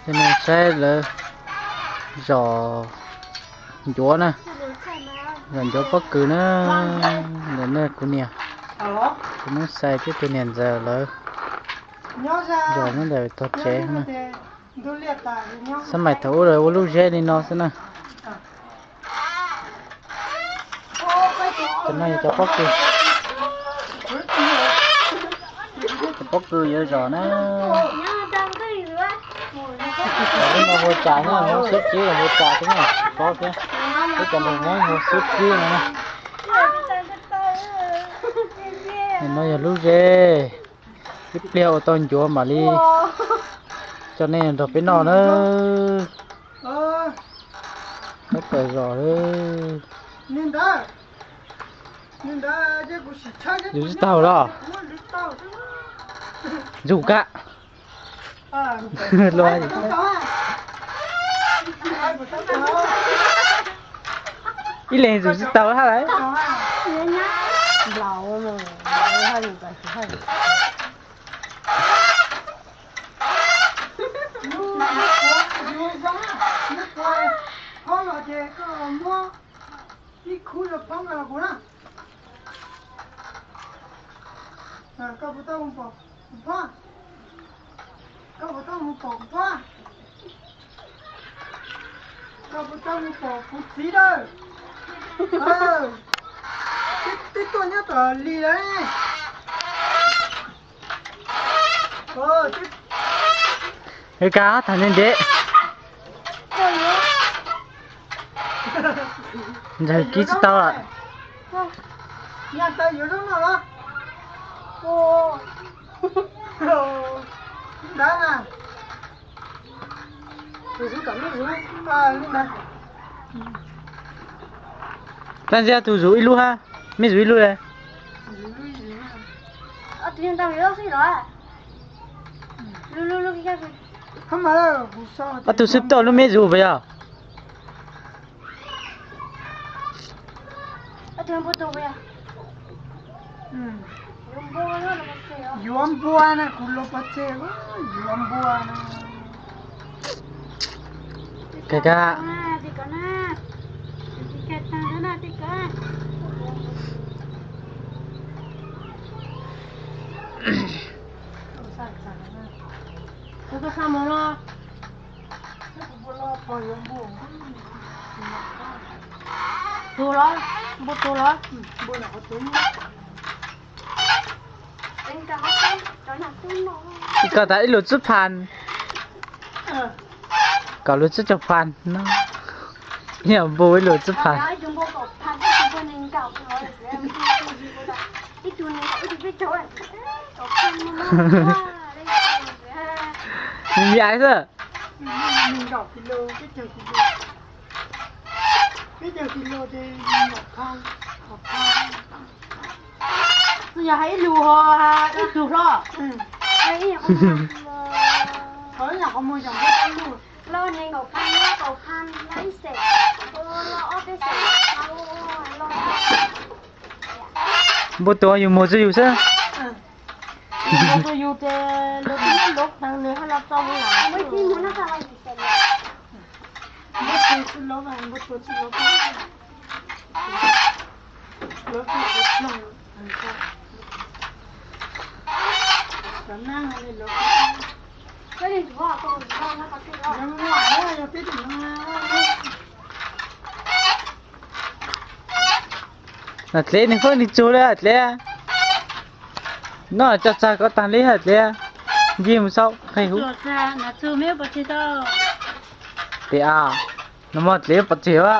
Saib lawv zom ncuav na, zom ncuav pob kws na. Ntawm no kuv niam, kuv Noob Xais thiab tus niam ntxawm lawv zom nyob ntawm tog tsev na. Xab maim thaum ub lawv ua lub zeb li no xwb na. Cov no yog cov pob kws, cov pob kws yuav zom na. Cov no hu cas na, Hmoob xub cib los hu cas thiab na, tsis paub thiab. Peb cov nraug Hmoob hu xub cib no na. No yog lub zeb, ib pliag ua tau ncuav mam li coj nej nrog peb noj na. Peb tawm zom. Zus tsis tau los? Zus kab. Ib leeg zus tsis tau hab lawm. Ib khub yuav poob los kuv na. Koj puas tau mus pom kuv phob? Koj puas tau mus pom kuv phob? Koj puas tau mus pom kuv txiv lawm? Twb tuaj nyob tom li lawm. Ka tham ntev ntev. Ntxawg kib tsis tau lawm. Tag nrho tus zus ib lub hab, mej zus ib lub le. Ob tug xwb tau lub mej zus puas yog? Yuav npua na, kuv los pov tseg, yuav npua na. Kawg, kuv koj xa mus no. Tus los, npua tus los. Koj tas ib lus tsib phan, kaum lus tsib caug phan no. Yog npua ib lus tsib phan. Yam xwb. Yog hais ib lus ho ib tug hlo. Npua tus yus muag txog yus xwb. Yus muag txog yus ces lawv twb muab lov heev nws haj los tso mus lawm. Dleb nws pheej nws tsuag li dleb. Noj coj txag koj tag li dleb. Ncig mus saub qe huv. Tes a, no mog dleb pov tseg a.